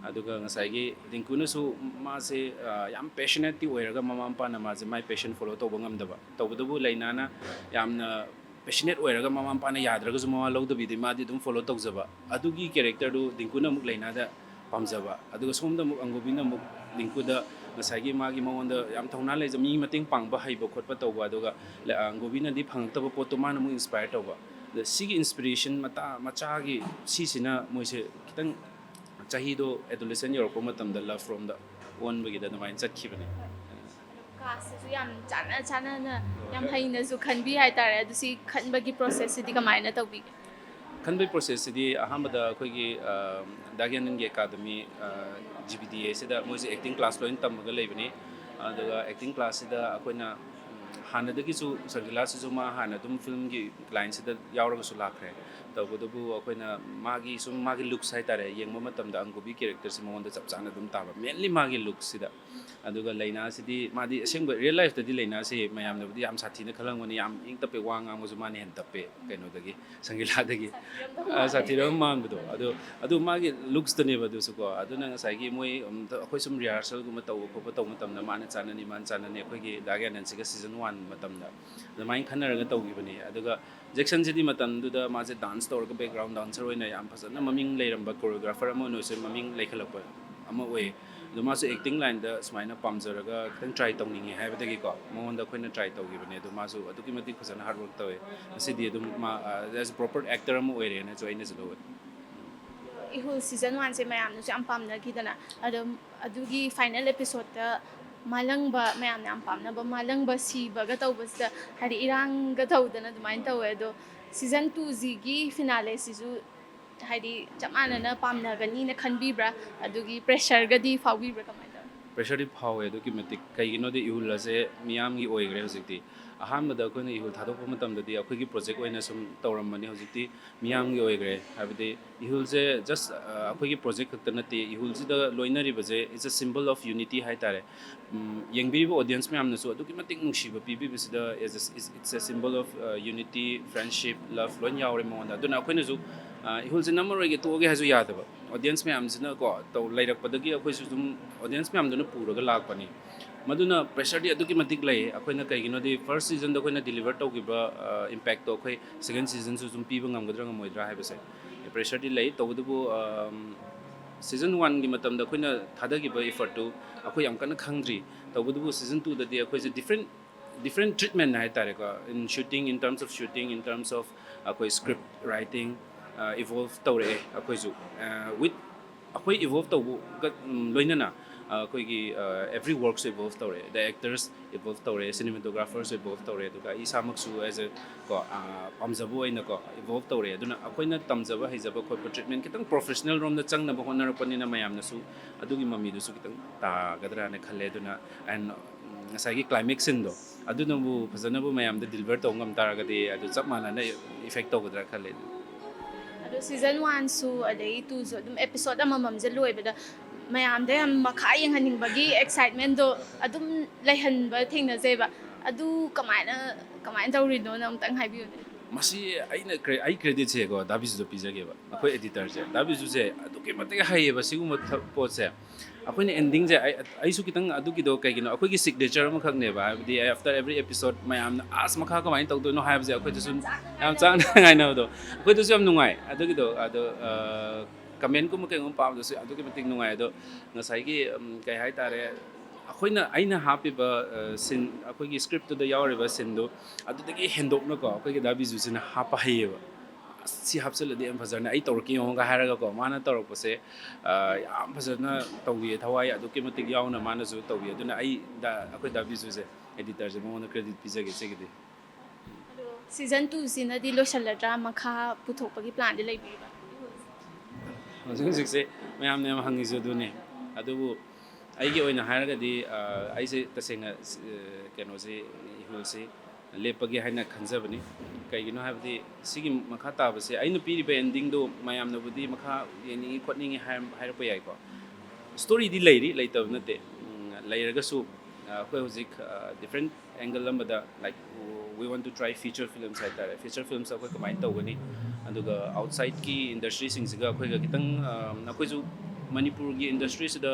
ꯑꯗꯨꯒ ꯉꯁꯥꯏꯒꯤ ꯗꯤꯡꯀꯨꯅꯁꯨ ꯃꯥꯁꯦ, ꯑ, ꯌꯥꯝ ꯄꯦꯁꯅꯦꯠꯇꯤ ꯑꯣꯏꯔꯒ ꯃꯃꯥ ꯃꯄꯥꯅ ꯃꯥꯁꯦ ꯃꯥꯏ ꯄꯦꯁꯟ ꯐꯣꯂꯣ ꯇꯧꯕ ꯉꯝꯗꯕ꯫ ꯇꯧꯕꯇꯕꯨ ꯂꯩꯅꯥꯅ ꯌꯥꯝꯅ ꯄꯦꯁꯅꯦꯠ ꯑꯣꯏꯔꯒ ꯃꯃꯥ ꯃꯄꯥꯅ ꯌꯥꯗ꯭ꯔꯒꯁꯨ ꯃꯋꯥ ꯂꯧꯗꯕꯤꯗ ꯃꯥꯗꯤ ꯑꯗꯨꯝ ꯐꯣꯂꯣ ꯇꯧꯖꯕ꯫ ꯑꯗꯨꯒꯤ ꯀꯦꯔꯦꯛꯇꯔꯗꯨ ꯗꯤꯡꯀꯨꯅ ꯑꯃꯨꯛ ꯂꯩꯅꯥꯗ ꯄꯥꯝꯖꯕ꯫ ꯑꯗꯨꯒ ꯁꯣꯝꯗ ꯑꯃꯨꯛ ꯑꯪꯒꯨꯕꯤꯅ ꯑꯃꯨꯛ ꯗꯤꯡꯀꯨꯗ ꯉꯁꯥꯏꯒꯤ ꯃꯥꯒꯤ ꯃꯉꯣꯟꯗ ꯌꯥꯝ ꯊꯧꯅꯥ ꯂꯩꯖ, ꯃꯤ ꯃꯇꯦꯡ ꯄꯥꯡꯕ ꯍꯩꯕ ꯈꯣꯠꯄ ꯇꯧꯕ꯫ ꯑꯗꯨꯒ ꯂ-, ꯑꯪꯒꯨꯕꯤꯅꯗꯤ ꯐꯪꯉꯛꯇꯕ ꯄꯣꯠꯇꯣ ꯃꯥꯅ ꯑꯃꯨꯛ ꯏꯟꯁꯄꯥꯌꯔ ꯇꯧꯕ꯫ ꯑꯗ ꯁꯤꯒꯤ ꯏꯟꯁꯄꯤꯔꯦꯁꯟ ꯃꯇꯥ ꯃꯆꯥꯒꯤ ꯁꯤꯁꯤꯅ ꯃꯣꯏꯁꯦ ꯈꯤꯇꯪ ꯆꯍꯤꯗꯣ ꯑꯦꯗꯣꯂꯦꯁꯦꯟ ꯌꯧꯔꯛꯄ ꯃꯇꯝꯗ ꯂꯞ ꯔꯣꯝꯗ ꯑꯣꯟꯕꯒꯤꯗ ꯑꯗꯨꯃꯥꯏꯅ ꯆꯠꯈꯤꯕꯅꯦ꯫ ꯀꯥꯁꯁꯤꯁꯨ ꯌꯥꯝ ꯆꯥꯟꯅ ꯆꯥꯟꯅꯅ ꯌꯥꯝ ꯍꯩꯅꯁꯨ ꯈꯟꯕꯤ ꯍꯥꯏꯇꯥꯔꯦ꯫ ꯑꯗꯨ ꯁꯤ ꯈꯟꯕꯒꯤ ꯄ꯭ꯔꯣꯁꯦꯁꯁꯤꯗꯤ ꯀꯃꯥꯏꯅ ꯇꯧꯕꯤꯒꯦ? ꯈꯟꯕꯒꯤ ꯄ꯭ꯔꯣꯁꯦꯁꯁꯤꯗꯤ ꯑꯍꯥꯟꯕꯗ ꯑꯩꯈꯣꯏꯒꯤ ꯗꯥꯒꯤꯌꯥꯅꯟꯒꯤ ꯑꯦꯀꯥꯗꯃꯤ, ꯖꯤ ꯕꯤ ꯗꯤ ꯑꯦꯁꯤꯗ ꯃꯣꯏꯁꯦ ꯑꯦꯛꯇꯤꯡ ꯀ꯭ꯂꯥꯁ ꯂꯣꯏꯅ ꯇꯝꯃꯒ ꯂꯩꯕꯅꯤ꯫ ꯑꯗꯨꯒ ꯑꯦꯛꯇꯤꯡ ꯀ꯭ꯂꯥꯁꯁꯤꯗ ꯑꯩꯈꯣꯏꯅ ꯍꯥꯟꯅꯗꯒꯤꯁꯨ ꯁꯪꯒꯤꯂꯥꯁꯤꯁꯨ ꯃꯥ ꯍꯥꯟꯅ ꯑꯗꯨꯝ ꯐꯤꯂꯝꯒꯤ ꯂꯥꯏꯟꯁꯤꯗ ꯌꯥꯎꯔꯒꯁꯨ ꯂꯥꯛꯈ꯭ꯔꯦ꯫ ꯇꯧꯕꯇꯕꯨ ꯑꯩꯈꯣꯏꯅ ꯃꯥꯒꯤ ꯁꯨꯝ ꯃꯥꯒꯤ ꯂꯨꯛꯁ ꯍꯥꯏꯇꯥꯔꯦ, ꯌꯦꯡꯕ ꯃꯇꯝꯗ ꯑꯪꯒꯨꯕꯤ ꯀꯦꯔꯦꯛꯇꯔꯁꯤ ꯃꯉꯣꯟꯗ ꯆꯞ ꯆꯥꯅ ꯑꯗꯨꯝ ꯇꯥꯕ, ꯃꯦꯟꯂꯤ ꯃꯥꯒꯤ ꯂꯨꯛꯁꯤꯗ꯫ ꯑꯗꯨꯒ ꯂꯩꯅꯥꯁꯤꯗꯤ ꯃꯥꯗꯤ ꯑꯁꯦꯡꯕ ꯔꯤꯌꯦꯜ ꯂꯥꯏꯐꯇꯗꯤ ꯂꯩꯅꯥꯁꯤ ꯃꯌꯥꯝꯅꯕꯨꯗꯤ ꯌꯥꯝ ꯁꯥꯊꯤꯅ ꯈꯜꯂꯝꯒꯅꯤ, ꯌꯥꯝ ꯏꯪ ꯇꯞꯄꯦ, ꯋꯥ ꯉꯥꯡꯕꯁꯨ ꯃꯥꯅ ꯍꯦꯟꯅ ꯇꯞꯄꯦ ꯀꯩꯅꯣꯗꯒꯤ, ꯁꯪꯒꯤꯂꯥꯗꯒꯤ꯫ ꯁꯥꯊꯤꯔꯝꯗꯧ ꯑ, ꯃꯥꯜꯂꯦ꯫ ꯁꯥꯊꯤꯔꯝ ꯃꯥꯟꯕꯗꯣ꯫ ꯑꯗꯣ ꯑꯗꯨ ꯃꯥꯒꯤ ꯂꯨꯛꯁꯇꯅꯦꯕ ꯑꯗꯨꯁꯨꯀꯣ꯫ ꯑꯗꯨꯅ ꯉꯁꯥꯏꯒꯤ ꯃꯣꯏ ꯑꯝꯇ ꯑꯩꯈꯣꯏ ꯁꯨꯝ ꯔꯤꯍꯥꯔꯁꯦꯜꯒꯨꯝꯕ ꯇꯧꯕ ꯈꯣꯠꯄ ꯇꯧꯕ ꯃꯇꯝꯗ ꯃꯥꯅ ꯆꯥꯟꯅꯅꯤ, ꯃꯥꯅ ꯆꯥꯟꯅꯅꯤ, ꯑꯩꯈꯣꯏꯒꯤ ꯗꯥꯒꯤꯌꯥꯅꯟꯁꯤꯒ ꯁꯤꯖꯟ ꯋꯥꯟ ꯃꯇꯝꯗ ꯑꯗꯨꯃꯥꯏꯅ ꯈꯟꯅꯔꯒ ꯇꯧꯈꯤꯕꯅꯤ꯫ ꯑꯗꯨꯒ ꯖꯦꯛꯁꯟꯁꯤꯗꯤ ꯃꯇꯝꯗꯨꯗ ꯃꯥꯁꯦ ꯗꯥꯟꯁ ꯇꯧꯔꯒ ꯕꯦꯛꯒ꯭ꯔꯥꯎꯟ ꯗꯥꯟꯁꯔ ꯑꯣꯏꯅ ꯌꯥꯝ ꯐꯖꯅ ꯃꯃꯤꯡ ꯂꯩꯔꯝꯕ ꯀꯣꯔꯤꯌꯣꯒ꯭ꯔꯥꯐꯔ ꯑꯃ ꯑꯣꯏꯅꯁꯨ ꯃꯃꯤꯡ ꯂꯩꯈꯠꯂꯛꯄ ꯑꯃ ꯑꯣꯏ꯫ ꯑꯗꯣ ꯃꯥꯁꯨ ꯑꯦꯛꯇꯤꯡ ꯂꯥꯏꯟꯗ ꯁꯨꯃꯥꯏꯅ ꯄꯥꯝꯖꯔꯒ ꯈꯤꯇꯪ ꯇ꯭ꯔꯥꯏ ꯇꯧꯅꯤꯡꯉꯦ ꯍꯥꯏꯕꯗꯒꯤꯀꯣ ꯃꯉꯣꯟꯗ ꯑꯩꯈꯣꯏꯅ ꯇ꯭ꯔꯥꯏ ꯇꯧꯈꯤꯕꯅꯦ꯫ ꯑꯗꯣ ꯃꯥꯁꯨ ꯑꯗꯨꯛꯀꯤ ꯃꯇꯤꯛ ꯐꯖꯅ ꯍꯥꯔꯗ ꯋꯥꯔꯛ ꯇꯧꯋꯦ꯫ ꯉꯁꯤꯗꯤ ꯑꯗꯨꯝ ꯃꯥ ꯑꯦꯁ ꯄ꯭ꯔꯣꯄꯔ ꯑꯦꯛꯇꯔ ꯑꯃ ꯑꯣꯏꯔꯦꯅꯁꯨ ꯑꯩꯅꯁꯨ ꯂꯧꯋꯦ꯫ ꯏꯍꯨꯜ ꯁꯤꯖꯟ ꯋꯥꯟꯁꯦ ꯃꯌꯥꯝꯅꯁꯨ ꯌꯥꯝ ꯄꯥꯝꯅꯈꯤꯗꯅ, ꯑꯗꯣ ꯑꯗꯨꯒꯤ ꯐꯥꯏꯅꯦꯜ ꯑꯦꯄꯤꯁꯣꯗꯇ ꯃꯥꯂꯪꯕ, ꯃꯌꯥꯝꯅ ꯌꯥꯝ ꯄꯥꯝꯅꯕ ꯃꯥꯂꯪꯕ ꯁꯤꯕꯒ ꯇꯧꯕꯁꯤꯗ, ꯍꯥꯏꯗꯤ ꯏꯔꯥꯡꯒ ꯇꯧꯗꯅ ꯑꯗꯨꯃꯥꯏꯅ ꯇꯧꯋꯦ꯫ ꯑꯗꯣ ꯁꯤꯖꯟ ꯇꯨꯁꯤꯒꯤ ꯐꯤꯅꯥꯂꯦꯁꯤꯁꯨ ꯍꯥꯏꯗꯤ ꯆꯞ ꯃꯥꯟꯅꯅ ꯄꯥꯝꯅꯒꯅꯤꯅ ꯈꯟꯕꯤꯕ꯭ꯔꯥ? ꯑꯗꯨꯒꯤ ꯄ꯭ꯔꯦꯁꯔꯒꯗꯤ ꯐꯥꯎꯕꯤꯕ꯭ꯔꯥ? ꯀꯃꯥꯏꯅ ꯇꯧꯋꯤ? ꯄ꯭ꯔꯦꯁꯔꯗꯤ ꯐꯥꯎꯋꯦ ꯑꯗꯨꯛꯀꯤ ꯃꯇꯤꯛ꯫ ꯀꯩꯒꯤꯅꯣꯗꯤ ꯏꯍꯨꯜ ꯑꯁꯦ ꯃꯤꯌꯥꯝꯒꯤ ꯑꯣꯏꯈ꯭ꯔꯦ ꯍꯧꯖꯤꯛꯇꯤ꯫ ꯑꯍꯥꯟꯕꯗ ꯑꯩꯈꯣꯏꯅ ꯏꯍꯨꯜ ꯊꯥꯗꯣꯛꯄ ꯃꯇꯝꯗꯗꯤ ꯑꯩꯈꯣꯏꯒꯤ ꯄ꯭ꯔꯣꯖꯦꯛ ꯑꯣꯏꯅ ꯁꯨꯝ ꯇꯧꯔꯝꯕꯅꯤ, ꯍꯧꯖꯤꯛꯇꯤ ꯃꯤꯌꯥꯝꯒꯤ ꯑꯣꯏꯈ꯭ꯔꯦ꯫ ꯍꯥꯏꯕꯗꯤ ꯏꯍꯨꯜꯁꯦ ꯖꯁ ꯑꯩꯈꯣꯏꯒꯤ ꯄ꯭ꯔꯣꯖꯦꯛ ꯈꯛꯇ ꯅꯠꯇꯦ, ꯏꯍꯨꯜꯁꯤꯗ ꯂꯣꯏꯅꯔꯤꯕꯁꯦ it's a symbol of unity ꯍꯥꯏꯇꯥꯔꯦ꯫ ꯎꯝ, ꯌꯦꯡꯕꯤꯔꯤꯕ ꯑꯣꯗꯤꯌꯦꯟꯁ ꯃꯌꯥꯝꯅꯁꯨ ꯑꯗꯨꯛꯀꯤ ꯃꯇꯤꯛ ꯅꯨꯡꯁꯤꯕ ꯄꯤꯕꯤꯕꯁꯤꯗ it's a symbol of unity, friendship, love ꯂꯣꯏ ꯌꯥꯎꯔꯦ ꯃꯉꯣꯟꯗ꯫ ꯑꯗꯨꯅ ꯑꯩꯈꯣꯏꯅꯁꯨ ꯏꯍꯨꯜꯁꯦ ꯅꯝꯃꯔꯣꯏꯒꯦ, ꯇꯣꯛꯑꯒꯦ ꯍꯥꯏꯁꯨ ꯌꯥꯗꯕ꯫ ꯑꯣꯗꯤꯌꯦꯟꯁ ꯃꯌꯥꯝꯁꯤꯅꯀꯣ ꯇꯧ ꯂꯩꯔꯛꯄꯗꯒꯤ ꯑꯩꯈꯣꯏꯁꯨ ꯑꯗꯨꯝ ꯑꯣꯗꯤꯌꯦꯟꯁ ꯃꯌꯥꯝꯗꯨꯅ ꯄꯨꯔꯒ ꯂꯥꯛꯄꯅꯤ꯫ ꯃꯗꯨꯅ ꯄ꯭ꯔꯦꯁꯔꯗꯤ ꯑꯗꯨꯛꯀꯤ ꯃꯇꯤꯛ ꯂꯩ꯫ ꯑꯩꯈꯣꯏꯅ ꯀꯩꯒꯤꯅꯣꯗꯤ ꯐꯥꯔꯁ ꯁꯤꯖꯟꯗ ꯑꯩꯈꯣꯏꯅ ꯗꯤꯂꯤꯚꯔ ꯇꯧꯈꯤꯕ ꯏꯝꯄꯦꯛꯇꯣ ꯑꯩꯈꯣꯏ ꯁꯦꯀꯦꯟ ꯁꯤꯖꯟꯁꯨ ꯑꯗꯨꯝ ꯄꯤꯕ ꯉꯝꯒꯗ꯭ꯔꯥ ꯉꯝꯃꯣꯏꯗ꯭ꯔꯥ ꯍꯥꯏꯕꯁꯦ ꯄ꯭ꯔꯦꯁꯔꯗꯤ ꯂꯩ꯫ ꯇꯧꯕꯇꯕꯨ ꯁꯤꯖꯟ ꯋꯥꯟꯒꯤ ꯃꯇꯝꯗ ꯑꯩꯈꯣꯏꯅ ꯊꯥꯗꯈꯤꯕ ꯏꯐꯔꯠꯇꯨ ꯑꯩꯈꯣꯏ ꯌꯥꯝ ꯀꯟꯅ ꯈꯪꯗ꯭ꯔꯤ꯫ ꯇꯧꯕꯇꯕꯨ ꯁꯤꯖꯟ ꯇꯨꯗꯗꯤ ꯑꯩꯈꯣꯏꯁꯦ ꯗꯤꯐ꯭ꯔꯦꯟ ꯗꯤꯐ꯭ꯔꯦꯟ ꯇ꯭ꯔꯤꯠꯃꯦꯟ ꯍꯥꯏꯇꯥꯔꯦꯀꯣ, in shooting, in terms of shooting, in terms of ꯑꯩꯈꯣꯏ script writing evolve ꯇꯧꯔꯛꯑꯦ ꯑꯩꯈꯣꯏꯁꯨ꯫ With ꯑꯩꯈꯣꯏ evolve ꯇꯧꯕꯒ ꯂꯣꯏꯅꯅ ꯑꯩꯈꯣꯏꯒꯤ every workꯁꯨ evolve ꯇꯧꯔꯛꯑꯦ꯫ The actors evolve ꯇꯧꯔꯛꯑꯦ, cinematographerꯁꯨ evolve ꯇꯧꯔꯛꯑꯦ, ꯑꯗꯨꯒ ꯑꯩ ꯏꯁꯥꯃꯛꯁꯨ as a ꯀꯣ ꯄꯥꯝꯖꯕ ꯑꯣꯏꯅꯀꯣ evolve ꯇꯧꯔꯛꯑꯦ꯫ ꯑꯗꯨꯅ ꯑꯩꯈꯣꯏꯅ ꯇꯝꯖꯕ ꯍꯩꯖꯕ ꯈꯣꯠꯄ treatment ꯈꯤꯇꯪ professional ꯔꯣꯝꯗ ꯆꯪꯅꯕ ꯍꯣꯠꯅꯔꯛꯄꯅꯤꯅ ꯃꯌꯥꯝꯅꯁꯨ ꯑꯗꯨꯒꯤ ꯃꯃꯤꯗꯨꯁꯨ ꯈꯤꯇꯪ ꯇꯥꯒꯗ꯭ꯔꯥꯅ ꯈꯜꯂꯦ꯫ ꯑꯗꯨꯅ and ꯉꯁꯥꯏꯒꯤ climax sceneꯗꯣ ꯑꯗꯨꯅꯕꯨ ꯐꯖꯅꯕꯨ ꯃꯌꯥꯝꯗ deliver ꯇꯧꯕ ꯉꯝ ꯇꯥꯔꯒꯗꯤ ꯑꯗꯨ ꯆꯞ ꯃꯥꯟꯅꯅ effect ꯇꯧꯒꯗ꯭ꯔꯥ ꯈꯜꯂꯦ꯫ ꯑꯗꯣ season oneꯁꯨ ꯑꯗꯒꯤ twoꯁꯨ ꯑꯗꯨꯝ episode ꯑꯃꯃꯝꯁꯦ ꯂꯣꯏꯕꯗ ꯃꯌꯥꯝꯗ ꯌꯥꯝ ꯃꯈꯥ ꯌꯦꯡꯍꯟꯅꯤꯡꯕꯒꯤ excitementꯗꯣ ꯑꯗꯨꯝ ꯂꯩꯍꯟꯕ ꯊꯦꯡꯅꯖꯩꯕ꯫ ꯑꯗꯨ ꯀꯃꯥꯏꯅ ꯀꯃꯥꯏꯅ ꯇꯧꯔꯤꯅꯣꯅ ꯑꯃꯨꯛꯇꯪ ꯍꯥꯏꯕꯤꯌꯨꯅꯦ꯫ ꯃꯁꯤ ꯑꯩꯅ ꯑꯩ creditꯁꯦꯀꯣ ꯗꯥ ꯕꯤꯖꯨꯗ ꯄꯤꯖꯒꯦꯕ꯫ ꯑꯩꯈꯣꯏ editorꯁꯦ ꯗꯥ ꯕꯤꯖꯨꯁꯦ ꯑꯗꯨꯛꯀꯤ ꯃꯇꯤꯛ ꯍꯩꯌꯦꯕ ꯁꯤꯒꯨꯝꯕ ꯄꯣꯠꯁꯦ꯫ ꯑꯩꯈꯣꯏꯅ endingꯁꯦ ꯑꯩꯁꯨ ꯈꯤꯇꯪ ꯑꯗꯨꯒꯤꯗꯣ ꯀꯩꯒꯤꯅꯣ ꯑꯩꯈꯣꯏꯒꯤ signature ꯑꯃꯈꯛꯅꯦꯕ꯫ ꯍꯥꯏꯕꯗꯤ after every episode ꯃꯌꯥꯝꯅ ꯑꯁ ꯃꯈꯥ ꯀꯃꯥꯏꯅ ꯇꯧꯗꯣꯏꯅꯣ ꯍꯥꯏꯕꯁꯦ ꯑꯩꯈꯣꯏꯗꯁꯨ ꯌꯥꯝ ꯆꯥꯡꯅ ꯉꯥꯏꯅꯕꯗꯣ ꯑꯩꯈꯣꯏꯗꯁꯨ ꯌꯥꯝ ꯅꯨꯡꯉꯥꯏ꯫ ꯑꯗꯨꯒꯤꯗꯣ ꯑꯗꯣ commentꯀꯨꯝꯕ ꯀꯩꯒꯨꯝꯕ ꯄꯥꯕꯗꯁꯨ ꯑꯗꯨꯛꯀꯤ ꯃꯇꯤꯛ ꯅꯨꯡꯉꯥꯏ꯫ ꯑꯗꯣ ꯉꯁꯥꯏꯒꯤ ꯀꯩ ꯍꯥꯏꯇꯥꯔꯦ, ꯑꯩꯈꯣꯏꯅ ꯑꯩꯅ ꯍꯥꯞꯄꯤꯕ scene ꯑꯩꯈꯣꯏꯒꯤ scriptꯇꯨꯗ ꯌꯥꯎꯔꯤꯕ sceneꯗꯨ ꯑꯗꯨꯗꯒꯤ ꯍꯦꯟꯗꯣꯛꯅꯀꯣ ꯑꯩꯈꯣꯏꯒꯤ ꯗꯥ ꯕꯤꯖꯨꯁꯤꯅ ꯍꯥꯞꯄ ꯍꯩꯌꯦꯕ꯫ ꯑꯁ ꯁꯤ ꯍꯥꯞꯆꯤꯜꯂꯗꯤ ꯌꯥꯝ ꯐꯖꯔꯅꯤ, ꯑꯩ ꯇꯧꯔꯛꯀꯦ ꯌꯦꯡꯉꯣꯒ ꯍꯥꯏꯔꯒꯀꯣ ꯃꯥꯅ ꯇꯧꯔꯛꯄꯁꯦ ꯌꯥꯝ ꯐꯖꯅ ꯇꯧꯕꯤꯌꯦ, ꯊꯋꯥꯏ ꯑꯗꯨꯛꯀꯤ ꯃꯇꯤꯛ ꯌꯥꯎꯅ ꯃꯥꯅꯁꯨ ꯇꯧꯕꯤ꯫ ꯑꯗꯨꯅ ꯑꯩ ꯑꯩꯈꯣꯏ ꯗꯥ ꯕꯤꯖꯨꯁꯦ editorꯁꯦ ꯃꯉꯣꯟꯗ credit ꯄꯤꯖꯒꯦ ꯁꯤꯒꯤꯗꯤ꯫ ꯑꯗꯣ season twoꯁꯤꯅꯗꯤ ꯂꯣꯏꯁꯤꯜꯂꯗ꯭ꯔꯥ, ꯃꯈꯥ ꯄꯨꯊꯣꯛꯄꯒꯤ planꯗꯤ ꯂꯩꯕꯤꯕ? ꯍꯧꯖꯤꯛ ꯍꯧꯖꯤꯛꯁꯦ ꯃꯌꯥꯝꯅ ꯌꯥꯝ ꯍꯪꯉꯤꯁꯨ ꯑꯗꯨꯅꯤ꯫ ꯑꯗꯨꯕꯨ ꯑꯩꯒꯤ ꯑꯣꯏꯅ ꯍꯥꯏꯔꯒꯗꯤ ꯑꯩꯁꯦ ꯇꯁꯦꯡꯅ ꯀꯩꯅꯣꯁꯦ, ꯏꯍꯨꯜꯁꯦ ꯂꯦꯞꯄꯒꯦ ꯍꯥꯏꯅ ꯈꯟꯖꯕꯅꯤ꯫ ꯀꯩꯒꯤꯅꯣ ꯍꯥꯏꯕꯗꯤ ꯁꯤꯒꯤ ꯃꯈꯥ ꯇꯥꯕꯁꯦ ꯑꯩꯅ ꯄꯤꯔꯤꯕ endingꯗꯣ ꯃꯌꯥꯝꯅꯕꯨꯗꯤ ꯃꯈꯥ ꯌꯦꯡꯅꯤꯡꯉꯤ ꯈꯣꯠꯅꯤꯡꯉꯤ ꯍꯥꯏꯔꯛꯄ ꯌꯥꯏꯀꯣ꯫ Storyꯗꯤ ꯂꯩꯔꯤ, ꯂꯩꯇꯕ ꯅꯠꯇꯦ꯫ ꯂꯩꯔꯒꯁꯨ ꯑꯩꯈꯣꯏ ꯍꯧꯖꯤꯛ different angle ꯑꯃꯗ, like, we want to try feature films ꯍꯥꯏꯇꯥꯔꯦ꯫ Feature filmꯁꯦ ꯑꯩꯈꯣꯏ ꯀꯃꯥꯏꯅ ꯇꯧꯒꯅꯤ, ꯑꯗꯨꯒ outsideꯀꯤ industryꯁꯤꯡꯁꯤꯒ ꯑꯩꯈꯣꯏꯒ ꯈꯤꯇꯪ ꯑꯩꯈꯣꯏꯁꯨ ꯃꯅꯤꯄꯨꯔꯒꯤ industryꯁꯤꯗ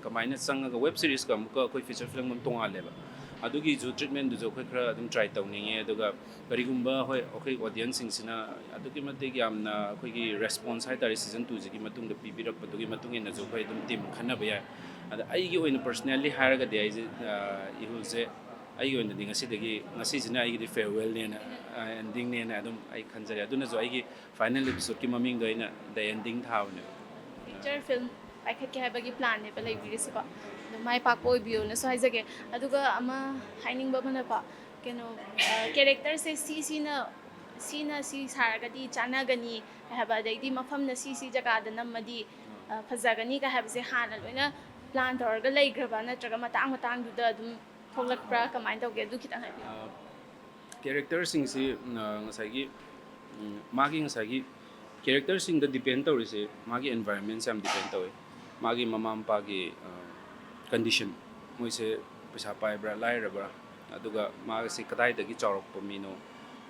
ꯀꯃꯥꯏꯅ ꯆꯪꯉꯒ web seriesꯀ ꯑꯃꯨꯛꯀ ꯑꯩꯈꯣꯏ feature film ꯑꯃ ꯇꯣꯉꯥꯜꯂꯦꯕ꯫ ꯑꯗꯨꯒꯤꯁꯨ treatmentꯗꯨꯁꯨ ꯑꯩꯈꯣꯏ ꯈꯔ ꯑꯗꯨꯝ try ꯇꯧꯅꯤꯡꯉꯦ꯫ ꯑꯗꯨꯒ ꯀꯔꯤꯒꯨꯝꯕ, ꯍꯣꯏ, ꯑꯩꯈꯣꯏ audienceꯁꯤꯡꯁꯤꯅ ꯑꯗꯨꯛꯀꯤ ꯃꯇꯤꯛ ꯌꯥꯝꯅ ꯑꯩꯈꯣꯏꯒꯤ response ꯍꯥꯏꯇꯥꯔꯦ season twoꯁꯤꯒꯤ ꯃꯇꯨꯡꯗ ꯄꯤꯕꯤꯔꯛꯄꯗꯨꯒꯤ ꯃꯇꯨꯡ ꯏꯟꯅꯁꯨ ꯑꯩꯈꯣꯏ ꯑꯗꯨꯝ team ꯈꯟꯅꯕ ꯌꯥꯏ꯫ ꯑꯗ ꯑꯩꯒꯤ ꯑꯣꯏꯅ personally ꯍꯥꯏꯔꯒꯗꯤ ꯑꯩꯁꯦ ꯏꯍꯨꯜꯁꯦ ꯑꯩꯒꯤ ꯑꯣꯏꯅꯗꯤ ꯉꯁꯤꯗꯒꯤ, ꯉꯁꯤꯁꯤꯅ ꯑꯩꯒꯤꯗꯤ farewellꯅꯦꯅ, ꯑꯦꯟꯗꯤꯡꯅꯦꯅ ꯑꯗꯨꯝ ꯑꯩ ꯈꯟꯖꯔꯦ꯫ ꯑꯗꯨꯅꯁꯨ ꯑꯩꯒꯤ final episodeꯀꯤ ꯃꯃꯤꯡꯗꯣ ꯑꯩꯅ The Ending ꯊꯥꯕꯅꯦꯕ꯫ Feature film ꯄꯥꯏꯈꯠꯀꯦ ꯍꯥꯏꯕꯒꯤ planꯅꯦꯕ ꯂꯩꯕꯤꯔꯤꯁꯤꯀꯣ꯫ ꯑꯗꯣ ꯃꯥꯏ ꯄꯥꯛꯄ ꯑꯣꯏꯕꯤꯌꯣꯅꯁꯨ ꯍꯥꯏꯖꯒꯦ꯫ ꯑꯗꯨꯒ ꯑꯃ ꯍꯥꯏꯅꯤꯡꯕ ꯑꯃꯅꯀꯣ, ꯀꯩꯅꯣ, characterꯁꯦ ꯁꯤ ꯁꯤꯅ ꯁꯤꯅ ꯁꯤ ꯁꯥꯔꯒꯗꯤ ꯆꯥꯟꯅꯒꯅꯤ ꯍꯥꯏꯕ, ꯑꯗꯩꯗꯤ ꯃꯐꯝꯅ ꯁꯤ ꯁꯤ ꯖꯒꯥꯗ ꯅꯝꯃꯗꯤ ꯐꯖꯒꯅꯤ ꯀꯥꯏ ꯍꯥꯏꯕꯁꯦ ꯍꯥꯟꯅ ꯂꯣꯏꯅ plan ꯇꯧꯔꯒ ꯂꯩꯈ꯭ꯔꯕ, ꯅꯠꯇ꯭ꯔꯒ ꯃꯇꯥꯡ ꯃꯇꯥꯡꯗꯨꯗ ꯑꯗꯨꯝ ꯊꯣꯛꯂꯛꯄ꯭ꯔꯥ, ꯀꯃꯥꯏꯅ ꯇꯧꯒꯦ? ꯑꯗꯨ ꯈꯤꯇꯪ ꯍꯥꯏꯕꯤꯌꯨ꯫ Characterꯁꯤꯡꯁꯤ ꯉꯁꯥꯏꯒꯤ, ꯃꯥꯒꯤ ꯉꯁꯥꯏꯒꯤ characterꯁꯤꯡꯗ depend ꯇꯧꯔꯤꯁꯦ ꯃꯥꯒꯤ environmentꯁꯦ ꯌꯥꯝ depend ꯇꯧꯋꯦ꯫ ꯃꯥꯒꯤ ꯃꯃꯥ ꯃꯄꯥꯒꯤ condition, ꯃꯣꯏꯁꯦ ꯄꯩꯁꯥ ꯄꯥꯏꯕ꯭ꯔꯥ ꯂꯥꯏꯔꯕ꯭ꯔꯥ, ꯑꯗꯨꯒ ꯃꯥꯁꯦ ꯀꯗꯥꯏꯗꯒꯤ ꯆꯥꯎꯔꯛꯄ ꯃꯤꯅꯣ,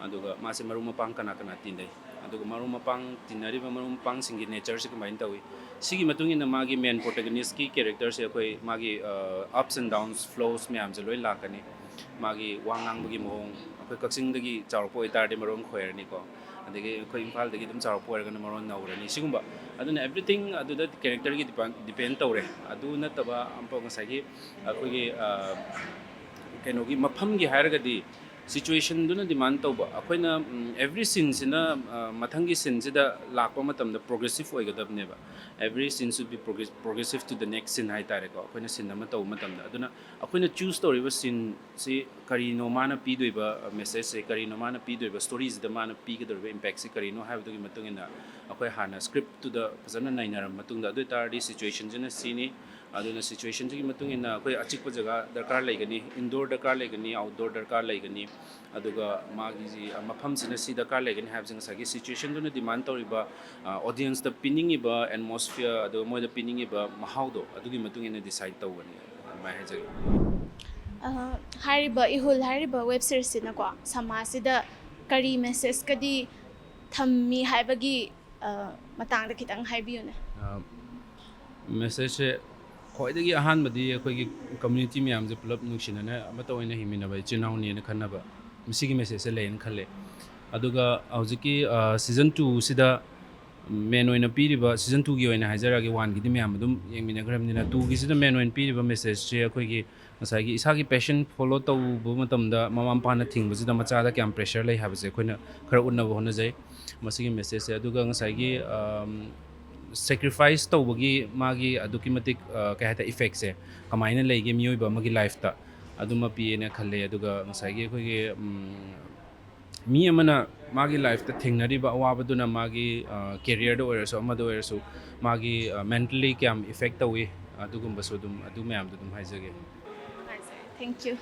ꯑꯗꯨꯒ ꯃꯥꯁꯦ ꯃꯔꯨꯞ ꯃꯄꯥꯡ ꯀꯅꯥ ꯀꯅꯥ ꯇꯤꯟꯅꯩ, ꯑꯗꯨꯒ ꯃꯔꯨꯞ ꯃꯄꯥꯡ, ꯇꯤꯟꯅꯔꯤꯕ ꯃꯔꯨꯞ ꯃꯄꯥꯡꯁꯤꯡꯒꯤ natureꯁꯦ ꯀꯃꯥꯏꯅ ꯇꯧꯏ, ꯁꯤꯒꯤ ꯃꯇꯨꯡ ꯏꯟꯅ ꯃꯥꯒꯤ main protagonistꯀꯤ characterꯁꯦ ꯑꯩꯈꯣꯏ ꯃꯥꯒꯤ ups and downs, flowsꯃꯌꯥꯝꯁꯦ ꯂꯣꯏ ꯂꯥꯛꯀꯅꯤ꯫ ꯃꯥꯒꯤ ꯋꯥ ꯉꯥꯡꯕꯒꯤ ꯃꯑꯣꯡ, ꯑꯩꯈꯣꯏ ꯀꯛꯆꯤꯡꯗꯒꯤ ꯆꯥꯎꯔꯛꯄ ꯑꯣꯏꯇꯥꯔꯗꯤ ꯃꯔꯣꯟ ꯈꯣꯏꯔꯅꯤꯀꯣ, ꯑꯗꯒꯤ ꯑꯩꯈꯣꯏ ꯏꯝꯐꯥꯜꯗꯒꯤ ꯑꯗꯨꯝ ꯆꯥꯎꯔꯛꯄ ꯑꯣꯏꯔꯒꯅ ꯃꯔꯣꯟ ꯅꯧꯔꯅꯤ, ꯁꯤꯒꯨꯝꯕ꯫ ꯑꯗꯨꯅ everything ꯑꯗꯨꯗ characterꯒꯤ depend ꯇꯧꯔꯦ꯫ ꯑꯗꯨ ꯅꯠꯇꯕ ꯑꯃꯨꯛ ꯉꯁꯥꯏꯒꯤ ꯑꯩꯈꯣꯏꯒꯤ ꯀꯩꯅꯣꯒꯤ ꯃꯐꯝꯒꯤ ꯍꯥꯏꯔꯒꯗꯤ situationꯗꯨꯅ demand ꯇꯧꯕ꯫ ꯑꯩꯈꯣꯏꯅ every sceneꯁꯤꯅ ꯃꯊꯪꯒꯤ sceneꯁꯤꯗ ꯂꯥꯛꯄ ꯃꯇꯝꯗ progressive ꯑꯣꯏꯒꯗꯕꯅꯦꯕ꯫ Every scene should be progressive to the next scene ꯍꯥꯏꯇꯥꯔꯦꯀꯣ, ꯑꯩꯈꯣꯏꯅ scene ꯑꯃ ꯇꯧꯕ ꯃꯇꯝꯗ꯫ ꯑꯗꯨꯅ ꯑꯩꯈꯣꯏꯅ choose ꯇꯧꯔꯤꯕ sceneꯁꯤ ꯀꯔꯤꯅꯣ, ꯃꯥꯅ ꯄꯤꯗꯣꯏꯕ messageꯁꯦ ꯀꯔꯤꯅꯣ, ꯃꯥꯅ ꯄꯤꯗꯣꯏꯕ storyꯁꯤꯗ ꯃꯥꯅ ꯄꯤꯒꯗꯧꯔꯤꯕ impactꯁꯤ ꯀꯔꯤꯅꯣ ꯍꯥꯏꯕꯗꯨꯒꯤ ꯃꯇꯨꯡ ꯏꯟꯅ ꯑꯩꯈꯣꯏ ꯍꯥꯟꯅ scriptꯇꯨꯗ ꯐꯖꯅ ꯅꯩꯅꯔꯕ ꯃꯇꯨꯡꯗ, ꯑꯗꯨ ꯑꯣꯏꯇꯥꯔꯗꯤ situationꯁꯤꯅ ꯁꯤꯅꯤ, ꯑꯗꯨꯅ situationꯁꯤꯒꯤ ꯃꯇꯨꯡ ꯏꯟꯅ ꯑꯩꯈꯣꯏ ꯑꯆꯤꯛꯄ ꯖꯒꯥ ꯗꯔꯀꯥꯔ ꯂꯩꯒꯅꯤ, indoor ꯗꯔꯀꯥꯔ ꯂꯩꯒꯅꯤ, outdoor ꯗꯔꯀꯥꯔ ꯂꯩꯒꯅꯤ, ꯑꯗꯨꯒ ꯃꯥꯒꯤ ꯃꯐꯝꯁꯤꯅ ꯁꯤ ꯗꯔꯀꯥꯔ ꯂꯩꯒꯅꯤ ꯍꯥꯏꯕꯁꯦ ꯉꯁꯥꯏꯒꯤ situationꯗꯨꯅ demand ꯇꯧꯔꯤꯕ audienceꯇ ꯄꯤꯅꯤꯡꯉꯤꯕ atmosphere, ꯑꯗꯨꯒ ꯃꯣꯏꯗ ꯄꯤꯅꯤꯡꯉꯤꯕ ꯃꯍꯥꯎꯗꯣ, ꯑꯗꯨꯒꯤ ꯃꯇꯨꯡ ꯏꯟꯅ decide ꯇꯧꯒꯅꯤ꯫ ꯑꯗꯨꯃꯥꯏꯅ ꯍꯥꯏꯖꯒꯦ꯫ ꯍꯥꯏꯔꯤꯕ ꯏꯍꯨꯜ ꯍꯥꯏꯔꯤꯕ web seriesꯁꯤꯅꯀꯣ ꯁꯃꯥꯖꯁꯤꯗ ꯀꯔꯤ messageꯀꯗꯤ ꯊꯝꯃꯤ ꯍꯥꯏꯕꯒꯤ ꯃꯇꯥꯡꯗ ꯈꯤꯇꯪ ꯍꯥꯏꯕꯤꯌꯨꯅꯦ꯫ Messageꯁꯦ ꯈ꯭ꯋꯥꯏꯗꯒꯤ ꯑꯍꯥꯟꯕꯗꯤ ꯑꯩꯈꯣꯏꯒꯤ community ꯃꯌꯥꯝꯁꯦ ꯄꯨꯂꯞ ꯅꯨꯡꯁꯤꯅꯅ ꯑꯃꯠꯇ ꯑꯣꯏꯅ ꯍꯤꯡꯃꯤꯟꯅꯕ ꯏꯆꯤꯜ ꯏꯅꯥꯎꯅꯦꯅ ꯈꯟꯅꯕ, ꯃꯁꯤꯒꯤ messageꯁꯦ ꯂꯩꯌꯦꯅ ꯈꯜꯂꯦ꯫ ꯑꯗꯨꯒ ꯍꯧꯖꯤꯛꯀꯤ season twoꯁꯤꯗ ꯃꯦꯟ ꯑꯣꯏꯅ ꯄꯤꯔꯤꯕ ꯁꯤꯖꯟ ꯇꯨꯒꯤ ꯑꯣꯏꯅ ꯍꯥꯏꯖꯔꯛꯑꯒꯦ, ꯋꯥꯟꯒꯤꯗꯤ ꯃꯌꯥꯝ ꯑꯗꯨꯝ ꯌꯦꯡꯃꯤꯟꯅꯈ꯭ꯔꯕꯅꯤꯅ꯫ ꯇꯨꯒꯤꯁꯤꯗ ꯃꯦꯟ ꯑꯣꯏꯅ ꯄꯤꯔꯤꯕ ꯃꯦꯁꯦꯖꯁꯦ ꯑꯩꯈꯣꯏꯒꯤ ꯉꯁꯥꯏꯒꯤ ꯏꯁꯥꯒꯤ ꯄꯦꯁꯟ ꯐꯣꯂꯣ ꯇꯧꯕ ꯃꯇꯝꯗ ꯃꯃꯥ ꯃꯄꯥꯅ ꯊꯤꯡꯕꯁꯤꯗ ꯃꯆꯥꯗ ꯀꯌꯥꯝ ꯄ꯭ꯔꯦꯁꯔ ꯂꯩ ꯍꯥꯏꯕꯁꯦ ꯑꯩꯈꯣꯏꯅ ꯈꯔ ꯎꯠꯅꯕ ꯍꯣꯠꯅꯖꯩ ꯃꯁꯤꯒꯤ ꯃꯦꯁꯦꯖꯁꯦ꯫ ꯑꯗꯨꯒ ꯉꯁꯥꯏꯒꯤ ꯁꯦꯀ꯭ꯔꯤꯐꯥꯏꯁ ꯇꯧꯕꯒꯤ ꯃꯥꯒꯤ ꯑꯗꯨꯛꯀꯤ ꯃꯇꯤꯛ, ꯑ, ꯀꯩ ꯍꯥꯏꯇꯥꯔꯦ, ꯏꯐꯦꯛꯁꯦ ꯀꯃꯥꯏꯅ ꯂꯩꯒꯦ ꯃꯤꯑꯣꯏꯕ ꯑꯃꯒꯤ ꯂꯥꯏꯐꯇ, ꯑꯗꯨꯃ ꯄꯤꯌꯦꯅ ꯈꯜꯂꯦ꯫ ꯑꯗꯨꯒ ꯉꯁꯥꯏꯒꯤ ꯑꯩꯈꯣꯏꯒꯤ, ꯎꯝ, ꯃꯤ ꯑꯃꯅ ꯃꯥꯒꯤ ꯂꯥꯏꯐꯇ ꯊꯦꯡꯅꯔꯤꯕ ꯑꯋꯥꯕꯗꯨꯅ ꯃꯥꯒꯤ ꯀꯦꯔꯤꯌꯔꯗ ꯑꯣꯏꯔꯁꯨ ꯑꯃꯗ ꯑꯣꯏꯔꯁꯨ ꯃꯥꯒꯤ ꯃꯦꯟꯇꯦꯜꯂꯤ ꯀꯌꯥꯝ ꯏꯐꯦꯛ ꯇꯧꯏ, ꯑꯗꯨꯒꯨꯝꯕꯁꯨ ꯑꯗꯨꯝ, ꯑꯗꯨ ꯃꯌꯥꯝꯗꯣ ꯑꯗꯨꯝ ꯍꯥꯏꯖꯒꯦ꯫ Thank you.